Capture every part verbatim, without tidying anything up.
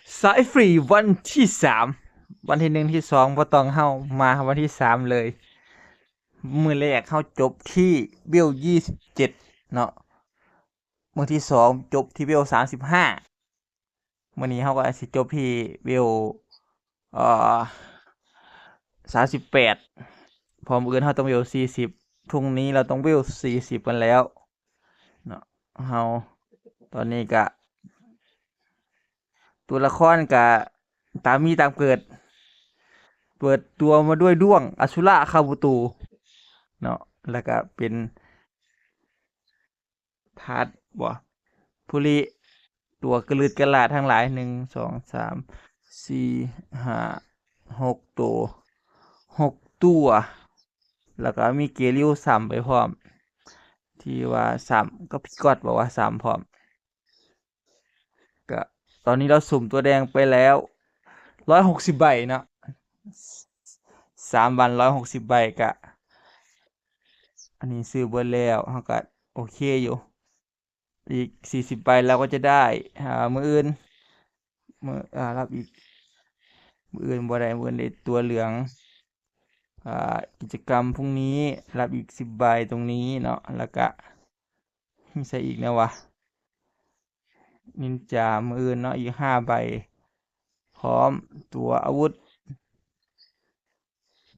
สายฟรีวันที่สาม วันที่หนึ่งที่สองบ่ต้อง เฮามาวันที่สามเลย มื้อแรกเฮาจบที่เวลยี่สิบเจ็ดเนาะ มื้อที่สองจบที่เวลสามสิบห้า มื้อนี้เฮาก็สิจบที่เวล เอ่อ สามสิบแปด เพราะมื้ออื่นเฮาต้องเวลสี่สิบ พรุ่งนี้เราต้องเวลสี่สิบกันแล้วเนาะ เฮา ตอนนี้ก็ ตัวละครก็ตามมีตามเกิด เปิดตัวมาด้วยด้วงอสุระคาบุตูเนาะ แล้วก็เป็นธาตุบ่ ภูริ ตัวกระลืดกระลาดทั้งหลาย หนึ่ง สอง สาม สี่ ห้า หก ตัว หก ตัว แล้วก็มีเกริวซ้ำไปพร้อม ที่ว่าซ้ำก็พิกอตบอกว่าซ้ำพร้อม ก็ตอนนี้เราสุ่มตัวแดงไปแล้ว ร้อยหกสิบ ใบเนาะ สามวัน ร้อยหกสิบ ใบก็ อันนี้ซื้อเบิดแล้ว เฮาก็โอเคอยู่ อีก สี่สิบ ใบเราก็จะได้ อ่า มื้ออื่น มื้อ อ่า รับอีก มื้ออื่นบ่ได้ มื้ออื่นได้ตัวเหลือง อ่า กิจกรรมพรุ่งนี้รับอีก สิบ ใบตรงนี้เนาะ แล้วก็ มีใส่อีกแนววะ นินจา มื้ออื่นเนาะ อีก ห้า ใบ พร้อมตัวอาวุธ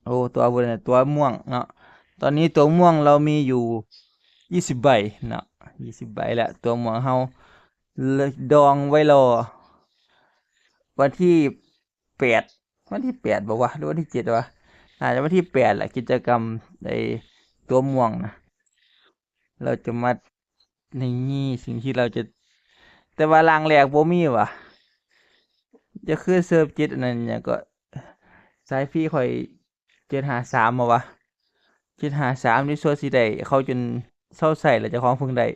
โอ้ ตัวอาวุธเนี่ย ตัวม่วงเนาะ ตอนนี้ตัวม่วงเรามีอยู่ ยี่สิบ ใบเนาะ ยี่สิบ ใบแล้ว ตัวม่วงเฮาดองไว้รอ วันที่ แปด วันที่ แปด บอกว่า หรือวันที่ เจ็ด วะ น่าจะวันที่ แปด แหละ กิจกรรมไอ้ตัวม่วงนะ เราจะมา นี่สิ่งที่เราจะ แต่ว่าร่างแรกบ่มีวะ จะคือเซิร์ฟเจ็ดอันนั้นเนี่ยก็ สายฟรีข่อย เจ็ดห้าสาม มาวะ เจ็ดห้าสาม นี่ส่วนสิได้เขาจนเซาใช้แล้วเจ้าของเพิ่งได้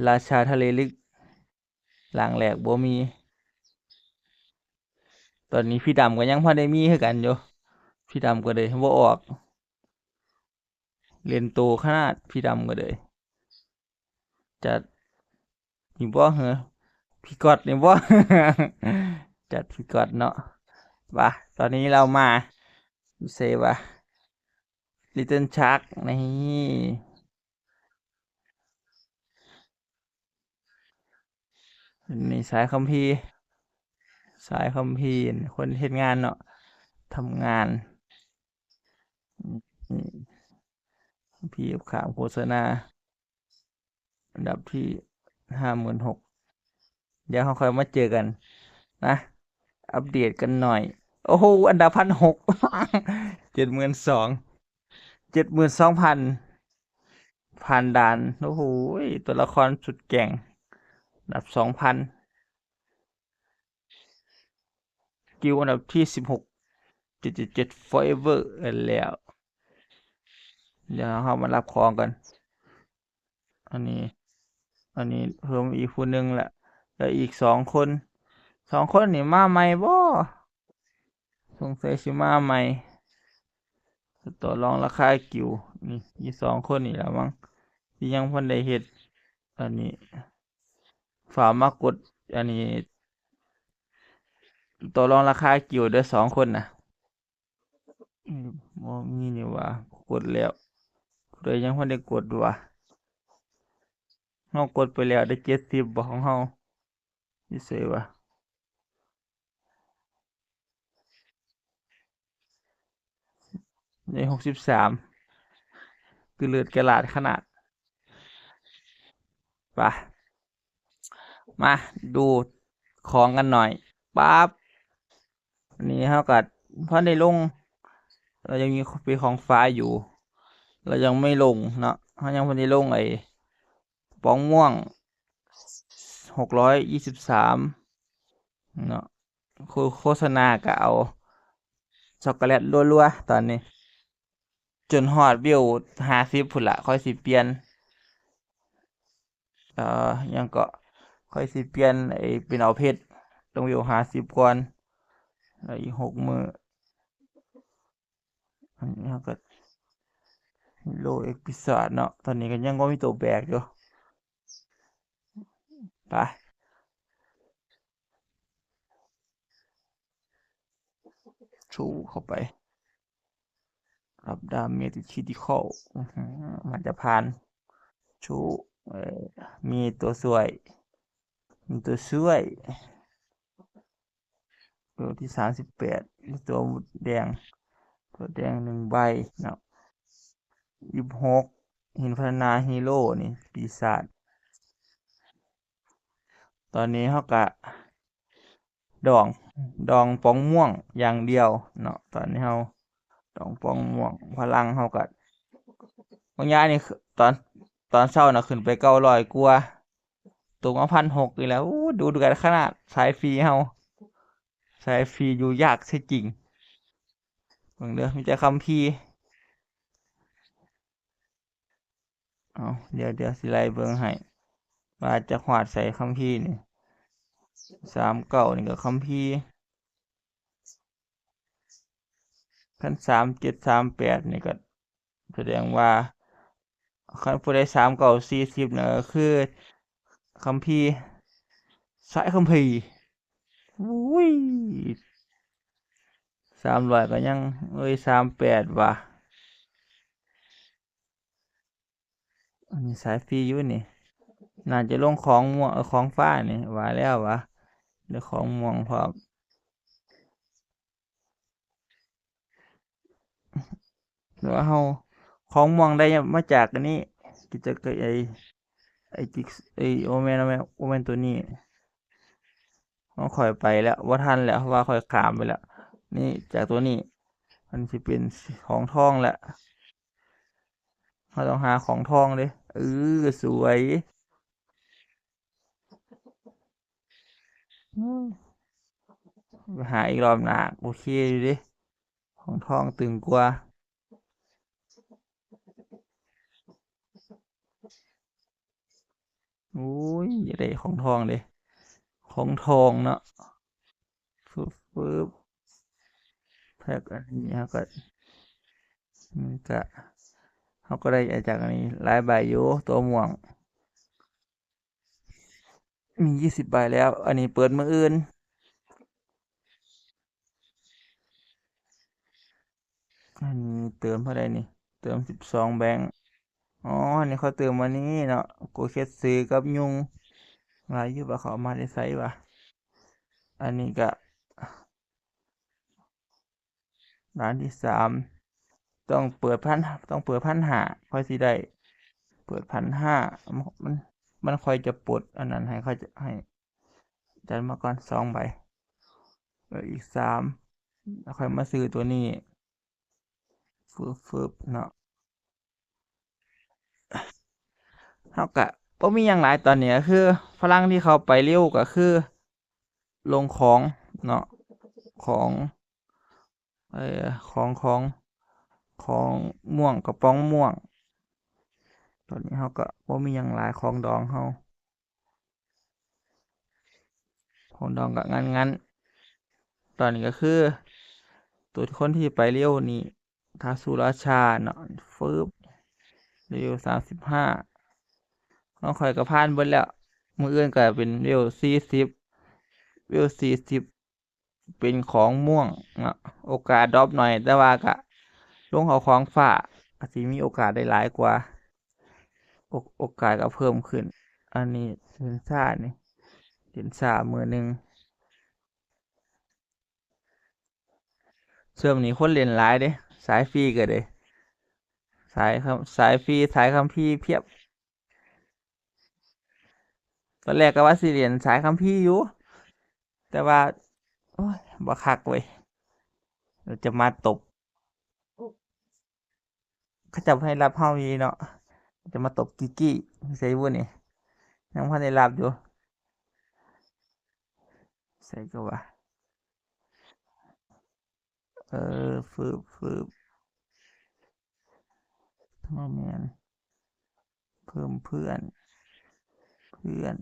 ราชาทะเลลึก ร่างแรกบ่มี ตอนนี้พี่ดำก็ยังพอได้มีคือกันอยู่ พี่ดำก็เลยบ่ออก เล่นโตขนาดพี่ดำก็เลย จัดนี่บ่เหรอ พี่ก๊อตนี่บ่ จัดพี่ก๊อตเนาะ ว่า ตอนนี้เรามา เซวะ Little Shark นี่ นี่สายคัมภีร์ สายคัมภีร์ คนเฮ็ดงานเนาะ ทำงาน นี่ คัมภีร์ข่าวโฆษณา อันดับที่ ห้าหมื่นหก เดี๋ยวเราค่อยมาเจอกันนะ อัปเดตกันหน่อย โอ้โห อันดับ พันหก เจ็ดหมื่นสอง เจ็ดหมื่นสองพัน ผ่านด่าน โอ้โห ตัวละครสุดแกร่ง อันดับ สองพัน กิลด์อันดับที่ สิบหก เจ็ดเจ็ดเจ็ด Forever แล้ว เดี๋ยวเรามารับของกัน อันนี้ อันนี้เพิ่มอีกผู้หนึ่งละ แล้วอีกสองคน สองคนนี่มาใหม่บ่ สงสัยสิมาใหม่ ต่อรองราคากิลด์ นี่ อีกสองคนนี่แหละมั้ง ที่ยังพันได้เฮ็ด อันนี้ ฝากมากด อันนี้ ต่อรองราคากิลด์เด้อ สองคนนะ อืม บ่มีนี่หว่า กดแล้ว ผู้ใดยังพันได้กดวะ เรากดไปแล้วได้ เจ็ดสิบ บ่ของเรา อยู่ไสวะ ได้ หกสิบสาม คือเลือดกระลาดขนาด ไป มาดูของกันหน่อย ปั๊บ อันนี้เราก็พอได้ลง เรายังมีปีของฟ้าอยู่ เรายังไม่ลงเนาะ เรายังพอได้ลงไอ้ป๋องม่วง หกร้อยยี่สิบสาม เนาะ โฆ- โฆษณาก็เอาช็อกโกแลตรัวๆ ตอนนี้ จนฮอดเวลห้าสิบพุ้นละ ค่อยสิเปลี่ยน เอ่อ หยังก็ ค่อยสิเปลี่ยนไอ้เป็นเอาเพชร ต้องเวลห้าสิบก่อน แล้วอีกหกมื้อ อันนี้เราก็โลเอกพิศาจเนาะ ตอนนี้ก็ยังบ่มีตัวแบกอยู่ ไป ชูเข้าไป รับดาเมจคริติคอล อื้อหือ มันจะผ่าน ชู เอ่อ มีตัวช่วย มีตัวช่วย ตัวที่สามสิบแปด ตัวแดง ตัวแดงหนึ่งใบเนาะ ยี่สิบหก หินพัฒนาฮีโร่นี่ ปีศาจ ตอนนี้เฮากะ ดอง ดองป๋องม่วงอย่างเดียวเนาะ ตอนนี้เฮาดองป๋องม่วง พลังเฮากะ บางอย่างนี่คือ ตอน ตอนเช้าน่ะขึ้นไปเก้าร้อยกว่า ตกมาพันหกอีกแล้ว อู้ ดูดกันขนาด สายฟรีเฮา สายฟรีอยู่ยากแท้จริง เบิ่งเด้อ มีแต่คัมภีร์ เอา เดี๋ยว เดี๋ยวสิไล่เบิ่งให้ ว่าจะฮอดไสคัมภีร์นี่ สามเก้า นี่ก็คัมภีร์ คันสามเจ็ด สามแปด นี่ก็แสดงว่า คันผู้ใดสามเก้า สี่สิบ น่ะ ก็คือคัมภีร์ สายคัมภีร์ อุ้ย สามร้อยก็ยัง เอ้ย สามแปด ว่ะ อันนี้สายฟรีอยู่นี่ น่าจะลงของม่วง เออ ของฟ้านี่ ว่าแล้ววะ เดี๋ยวของม่วงพร้อม หรือว่าเฮา ของม่วงได้มาจากอันนี้ กิจกรรมไอ้ ไอ้จิก ไอ้ โอแมน โอแมน โอแมนตัวนี้ ของข้อยไปแล้ว บ่ทันแล้ว เพราะว่าข้อยข้ามไปแล้ว นี่จากตัวนี้ มันสิเป็นของทองแล้ว เฮาต้องหาของทองเด้ เออ สวย อืม ไปหาอีกรอบหน้า โอเคอยู่เด้ ของทองตึงกว่า โอ้ย อยากได้ของทองเด้ ของทองเนาะ ฟึบ ฟึบ แพ็คอันนี้เฮาก็ มันก็ เฮาก็ได้จากอันนี้หลายใบอยู่ ตัวม่วง มียี่สิบใบแล้ว อันนี้เปิดมื้ออื่น อันนี้เติมเท่าใดนี่ เติมสิบสองแบงก์ อ๋อ อันนี้เขาเติมวันนี้เนาะ โกเค็ตสึกับยุง หลายอยู่บ่ เขาเอามาแต่ไสวะ อันนี้ก็ ด่านที่สาม ต้องเปิดพัน ต้องเปิดพันห้า ค่อยสิได้ เปิดพันห้า มัน มันค่อยจะปลดอันนั้นให้ เขาจะให้ จัดมาก่อนสองใบ แล้วอีกสาม แล้วค่อยมาซื้อตัวนี้ ฟึบ ฟึบ เนาะ เฮากะบ่มีหยังหลาย ตอนนี้ก็คือ พลังที่เขาไปเร็วก็คือ ลงของเนาะ ของ เอ่อ ของ ของ ของม่วง กระป๋องม่วง ตอนนี้เฮาก็บ่มีหยังหลาย ของดองเฮา ของดองก็งันๆ ตอนนี้ก็คือ ตัวคนที่ไปเร็วนี่ ท้าวสุราชาเนาะ ฟึบ เลเวลสามสิบห้า ของข้อยก็ผ่านเบิดแล้ว มื้ออื่นก็เป็นเลเวลสี่สิบ เลเวลสี่สิบ เป็นของม่วงเนาะ โอกาสดรอปหน่อย แต่ว่าก็ลงเอาของฟ้า ก็สิมีโอกาสได้หลายกว่า โอ- โอกาสก็เพิ่มขึ้น อันนี้เล่นช้านี่ เล่นช้ามื้อหนึ่ง ช่วงนี้คนเล่นหลายเด้ สายฟรีก็เด้ สายคัม- สายฟรี สายคัมภีร์เพียบ ตอนแรกก็ว่าสิเล่นสายคัมภีร์อยู่ แต่ว่า โอ้ย บ่คักเว้ย เดี๋ยวจะมาตบ เขาเจ้าให้รับเฮาอยู่เนาะ จะมาตบกิกกี้ ใส่บุญนี่ ยังบ่ทันได้รับอยู่ ใส่ก็ว่า เออ ฟึบ ฟึบ บ่แม่น เพิ่มเพื่อน เพื่อน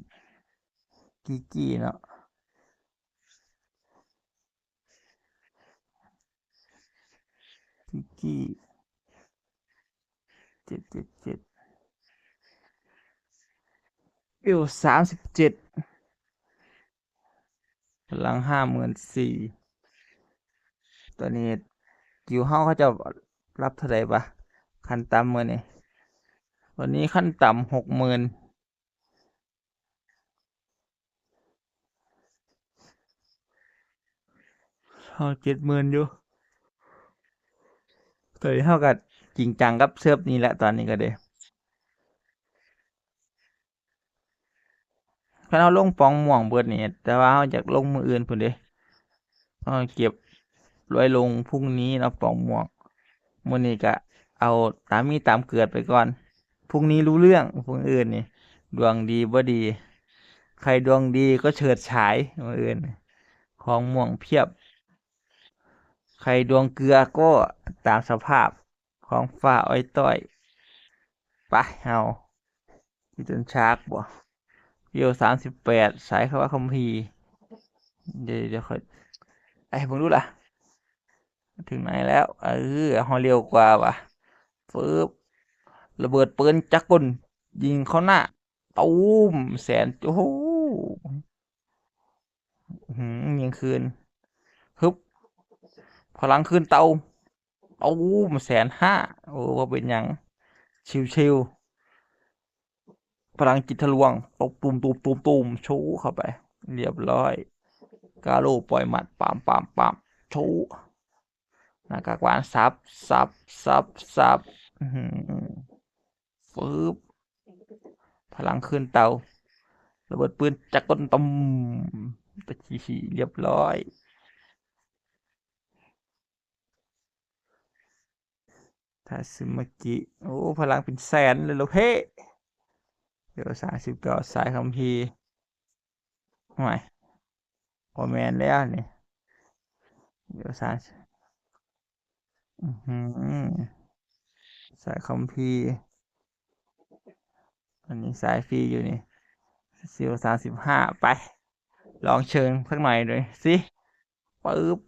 กิกกี้เนาะ กิกกี้ เจ็ดเจ็ดเจ็ด เลเวลสามสิบเจ็ด พลังห้าหมื่นสี่ ตอนนี้กิวเฮาเขาเจ้ารับเท่าใดวะ ขั้นต่ำมื้อนี้ วันนี้ขั้นต่ำหกหมื่น เฮาเจ็ดหมื่นอยู่ ตอนนี้เฮาก็จริงจังกับเซิร์ฟนี้แหละ ตอนนี้ก็เด้ คันเฮาลงปองม่วงเบิดนี่ แต่ว่าเฮาอยากลงมื้ออื่นพุ้นเด้ เฮาเก็บไว้ลงพรุ่งนี้เนาะ ปองม่วง มื้อนี้ก็เอาตามมีตามเกิดไปก่อน พรุ่งนี้รู้เรื่อง พรุ่งอื่นนี่ ดวงดีบ่ดี ใครดวงดีก็เฉิดฉาย มื้ออื่น ของม่วงเพียบ ใครดวงเกลือก็ตามสภาพ ของฟ้าอ้อยต้อย ไป เฮา ที่ต้นชากบ่ เวลสามสิบแปด สายคำว่าคัมภีร์ เดี๋ยว เดี๋ยวค่อย ไอ้เบิ่งดูล่ะ ถึงไหนแล้ว เออ เฮาเร็วกว่าว่ะ ปึ๊บ ระเบิดปืนจักรกล ยิงเข้าหน้า ตูม แสน โอ้โห อื้อหือ ยิงคืน ฮึบ พลังคืนเตา ตูม แสนห้า โอ้ บ่เป็นหยัง ชิวๆ พลังจิตทะลวง ตบตูม ตูม ตูม ตูม โชว์เข้าไป เรียบร้อย กาโลปล่อยหมัด ปาม ปาม ปาม โชว์ หน้ากากหวาน สับ สับ สับ สับ อื้อหือ ปึ๊บ พลังคืนเตา ระเบิดปืนจักรกล ตูม ตะขี้ เรียบร้อย ทาซึมากิ โอ้ พลังเป็นแสนเลยเหรอเพ่ เดี๋ยว สามสิบเก้า สายคัมภีร์ โอ้ย บ่แม่นแล้วนี่ เดี๋ยว สามสิบ อื้อหือ สายคัมภีร์ อันนี้สายฟรีอยู่นี่ ซิล สามสิบห้า ไป ลองเชิงสักหน่อยดูสิ ปึ๊บ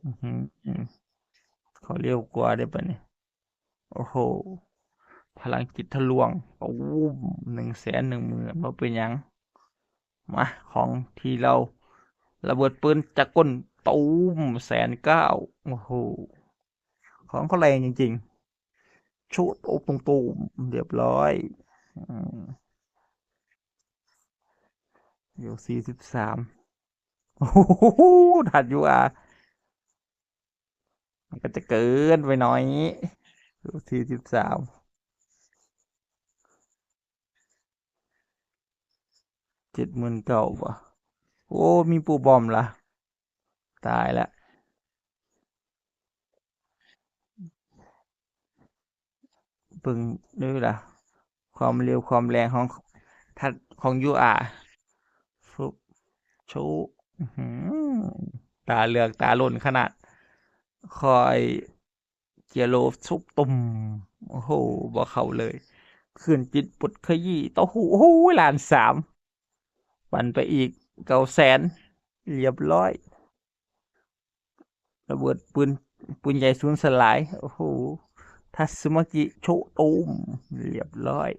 อื้อหือ เขาเร็วกว่าได้ปะเนี่ย โอ้โห พลังจิตทะลวง ตูม หนึ่งแสนหนึ่งหมื่น บ่เป็นหยัง มา ของที่เรา ระเบิดปืนจักรกล ตูม แสนเก้า โอ้โห ของเขาแรงจริงๆ ชุด โอ้ ตูมๆ เรียบร้อย อืม อยู่ สี่สิบสาม โอ้โห ทัดอยู่อ่ะ มันก็จะเกินไปหน่อย อยู่ สี่สิบสาม เจ็ดหมื่นเก้า บ่ โอ้ มีปูบอมละ ตายละ เบิ่งด้วยล่ะ ความเร็วความแรงของทัดของ ยูอาร์ ฟึบ ชุ อื้อหือ ตาเหลือกตาหล่นขนาด คอย เกียร์โล ชุบ ตุ่ม โอ้โห บ่เข้าเลย คืนจิตปลดขยี้ เต้าหู้ โอ้โห ล้านสาม ปั่นไปอีก เก้าแสน เรียบร้อย ระเบิดปืน ปืนใหญ่สูญสลาย โอ้โห ทัตสึมากิ โชะ ตูม เรียบร้อย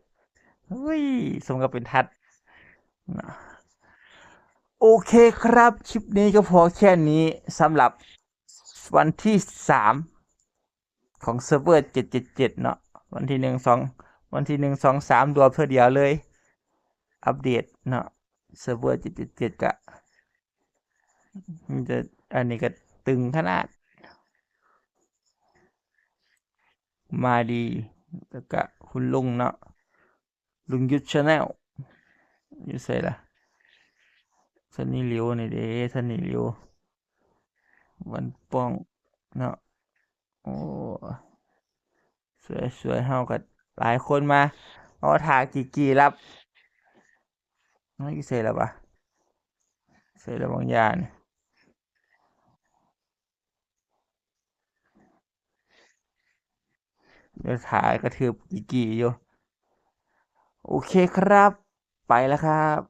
เฮ้ย สมกับเป็นทัตนะ โอเคครับ คลิปนี้ก็พอแค่นี้ สำหรับวันที่สาม ของเซิร์ฟเวอร์ เจ็ดเจ็ดเจ็ด เนาะ วันที่หนึ่ง สอง วันที่หนึ่ง สอง สาม รวมเทื่อเดียวเลย อัปเดตเนาะ เซิร์ฟเวอร์ เจ็ดเจ็ดเจ็ด กะ มันจะ อันนี้ก็ตึงขนาด มาดี แล้วก็คุณลุงเนาะ ลุงยุทธ Channel อยู่ไสล่ะ ซันนี่หลิวนี่เด้ ซันนี่หลิว วันป้องเนาะ โอ้ สวยๆ เฮาก็หลายคนมา เอาถ่ายกี่กี่รับ ไม่ใส่แล้วปะ ใส่แล้วบางอย่างนี่ เดี๋ยวถ่ายกระทืบกี่กี่อยู่ โอเคครับ ไปแล้วครับ